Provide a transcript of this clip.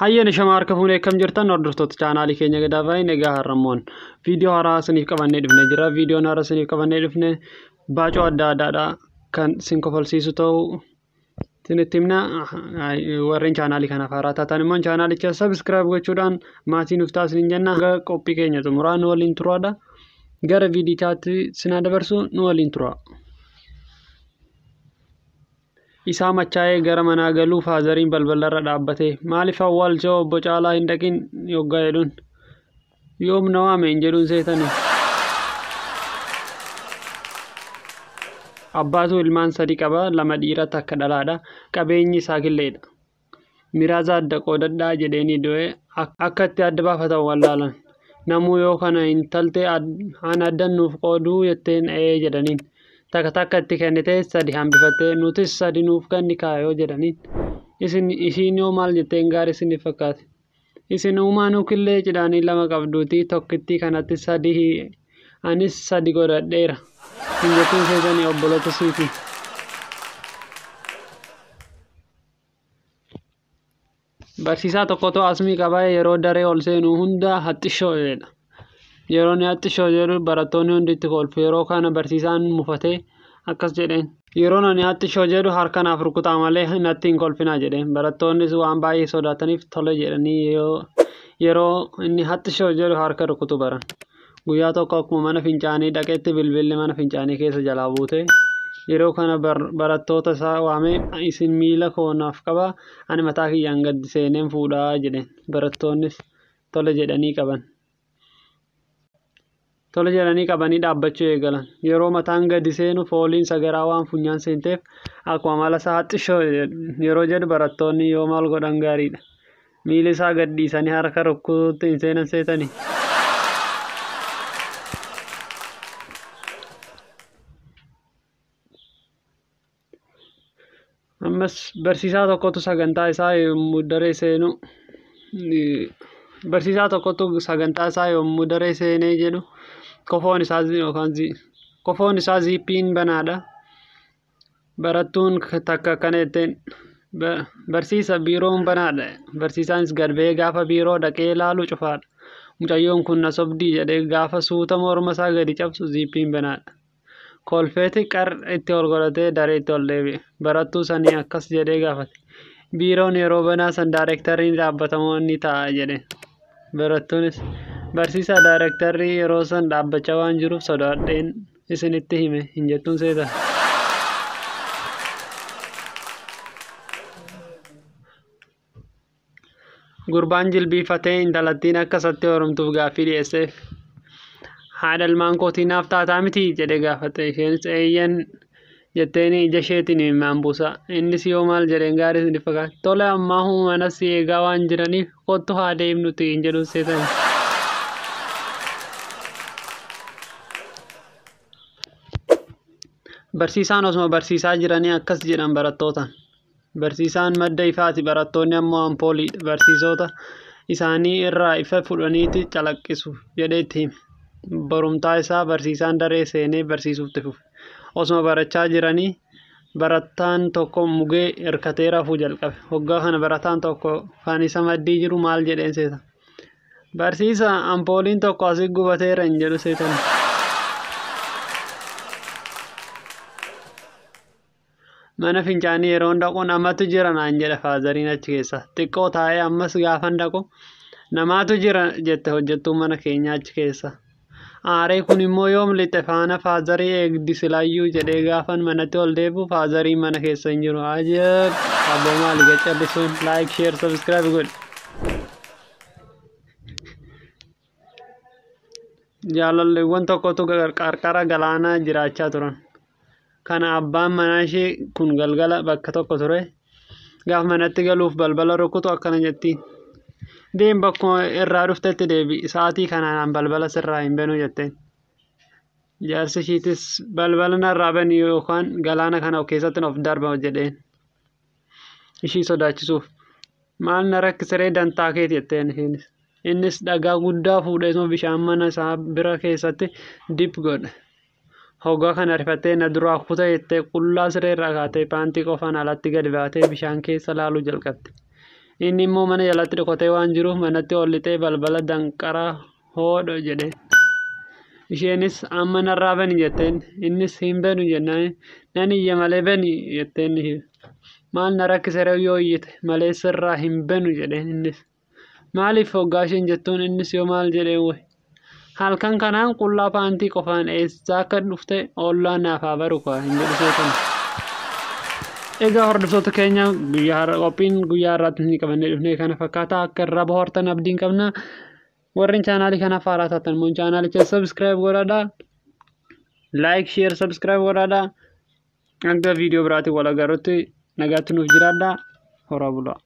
Hayyeen shama harka fuunee akkam jirtan hordoftoota chaanaalii keenya Gadaa Vaayin. Egaa har'ammoon viidiyoo haaraa isiniif qabannee dhufnee jira. Viidiyoon haaraa isiniif qabannee dhufne baacoo adda addaadha kan isin kofalsiisu ta'uu isinitti himna. Warreen chaanaalii kanaaf haaraa taatan immoo chaanaalicha subscribe gochuudhaan maatii nuuf taasisan jenna. Qophii keenya xumuraa nu waliin turaadha. Gara viidichaatti isin dabarsu, nu waliin tura. Isaa machaa'ee gara manaa galuu faazariin balbalarra dhaabbatee, "Maaliif awwaalcha obbo Caalaa hin dhaqin?" yoggaa jedhuun, "Yoom na waame?" hin jedhuun seetanii. Abbaatu ilmaan sadi qaba, lama dhiira takka dhalaadha. Qabeenyi isaa killeedha. Miraaza adda qoodadhaa jedheenii du'e. Akka itti adda baafatan wallaalan. Namuu yoo kana intaltee an addan nuuf qooduu jetteen, "Ee" jedhaniin. Takka takka itti kennitee sadi hambifattee, "Nutis sadi nuuf kenni kaayoo" jedhaniin. Isin ishiin yoo maal jetteen gaarii isiniif fakkaate? "Isin uumaanuu killee cidhaanii lama qabduutii tokkittii kanatti sadi anis sadi godhadheera" hin jettuun seetanii obboloota siitiin. Barsiisaa tokkotu asmii qabaa, yeroo daree ol seenu hunda "Haxxishoo" jedha. Yeroo inni "Haxxishoo" jedhu barattoonni hundi itti kolfu. Yeroo kana barsiisaan mufatee akkas jedheen. "Yeroon ani "Haxxishoo" jedhu harka naaf rukutaa malee natti hin kolfinaa" jedheen. Barattoonnis waan baay'ee sodaataniif tole jedhanii yeroo inni "Haxxishoo" jedhu harka rukutu baran. Guyyaa tokko akkuma mana fincaanii dhaqetti bilbilli mana fincaanii keessa jalaa buute. Yeroo kana barattoota isaa waamee, "Isin miila koo naaf qabaa, ani mataa kiyyaan gadi seeneen fuudhaa" jedheen. Barattoonnis tole jedhanii qaban. Tole jedhanii qabanii dhaabbachuu eegalan. Yeroo mataan gadi seenu fooliin sagaraa waan funyaan seenteef akkuma mala isaa "Haxxishoo" yeroo jedhu barattoonni yoo maal godhan gaariidha? Miila isaa gad dhiisanii harka rukutuutti hin seenan seetanii. Ammas barsiisaa tokkotu sagantaa isaa yommuu daree seenu barsiisaa tokkotu sagantaa isaa yommuu daree seenee jedhu kofoon isaa yookaan kofoon isaa ziippiin banaadha. Barattuun takka akkana jetteen, "Barsiisa, biiroon banaadha." Barsiisaanis gad ba'ee gaafa biiroo dhaqee ilaalu cufaadha. "Mucayyoon kun na sobdii" jedhee gaafa suuta morma isaa gadi cabsu ziippiin banaadha. Kolfeeti qar itti ol godhatee dareetti ol deebi'e. Barattuu sanii akkas jedhee gaafate. "Biiroon yeroo banaa san daayirektarri ni dhaabbatamoo ni taa'a?" jedheen. Barattuunis, "Barsiisaa, daayirektarri yeroo san dhaabbachaa waan jiruuf sodaadheen isinitti hime" hin jettuun seetan. Gurbaan jilbiifatee intalattiin akka isatti heerumtuuf gaaffii dhiyeesseef. "Haadha ilmaan kootii naaf taataa mitii?" jedhee gaafate. Isheenis "Eeyyen" jetteeni ija isheetiin imimmaan buusaa. Innis yoo maal jedheen gaarii isinitti fakkaate? "Tole, ammaahuu manas si eegaa waan jiraniif kottu haa deemnuti" hin jedhuun seetan. Barsiisaan osuma barsiisaa jiranii akkas jedhan barattootaan. Barsiisaan madda ifaati, barattoonni ammoo ampooliidha. Barsiisota isaanii irraa ifa fudhaniiti calaqqisu jedhee itti hime. Borumtaa isaa barsiisaan daree seenee barsiisuutti fufe. Osuma barachaa jiranii barataan tokko mugee hirkatee rafuu jalqabe. Hoggaa kana barataan tokko kan isa maddii jiru maal jedheen seeta? "Barsiisaa, ampooliin tokko asii gubateera" hin jedhu seetan. Mana fincaanii yeroon dhaqu namatu jira naan jedha faazariin achi keessa. Xiqqoo taa'ee ammas gaafan dhaqu namaatu jira jette hojjettuun mana keenyaa achi keessa. Aaree, kun immoo yoom lixe faana faazarii eegdi silaayyuu jedhee gaafan manatti ol deebi'u faazariin mana keessa hin jiru. Ajab! Abboo maali gacallisuun? Like, share, subscribe godhi. Jaalalleewwan tokkotu qarqara galaanaa jiraachaa turan. Kana abbaan manaa ishee kun galgala bakka tokko ture. Gaafa manatti galuuf balbala rukutu akkana jettiin. "Deem, bakkuma irraa dhuftetti deebi'i. Sa'aatii kanaan balbala sirraa hin banu" jetteen. Jaarsi ishiitis, "Balbala narraa bani yookaan galaana kana keessatti of darba" jedheen. Ishii sodaachisuuf. "Maal na rakkisaree, dantaa keeti" jetteen isheenis. Innis dhagaa guddaa fuudheetuma bishaan mana isaa bira keessatti dip godhe. Hoggaa kana rifattee na duraa kuta jettee qullaa siree irraa kaatee paantii qofaan alatti gadi baatee bishaan keessa laaluu jalqabde. Inni immoo mana jalatti dhokatee waan jiruuf manatti ol lixee balbala danqaraa hoodho jedheen. Isheenis amma narraa bani jetteen. Innis hin banu jennaan nan iyya malee bani jetteen. Maal na rakkise ree yoo iyyite malee sirraa hin banu jedheen innis. Maaliif hoggaa isheen jettuun innis yoo maal jedheen wayi. Halkan kanaan qullaa paantii qofaan eessaa akka dhufte ollaan naaf haa baru kaa hin jedhu seetan. Egaa hordoftoota keenya guyyaa har'a qophiin guyyaa har'aatti ni qabannee dhufnee kana fakkaata akka irraa bohaartan abdiin qabna. Warreen chaanaalii kanaaf haaraa taatan immoo chaanaalicha subscribe godhadhaa. Like, share, subscribe godhadhaa. Hanga viidiyoo biraatiin wal agarrutti nagaatti nuuf jiraadhaa. Horaa bulaa.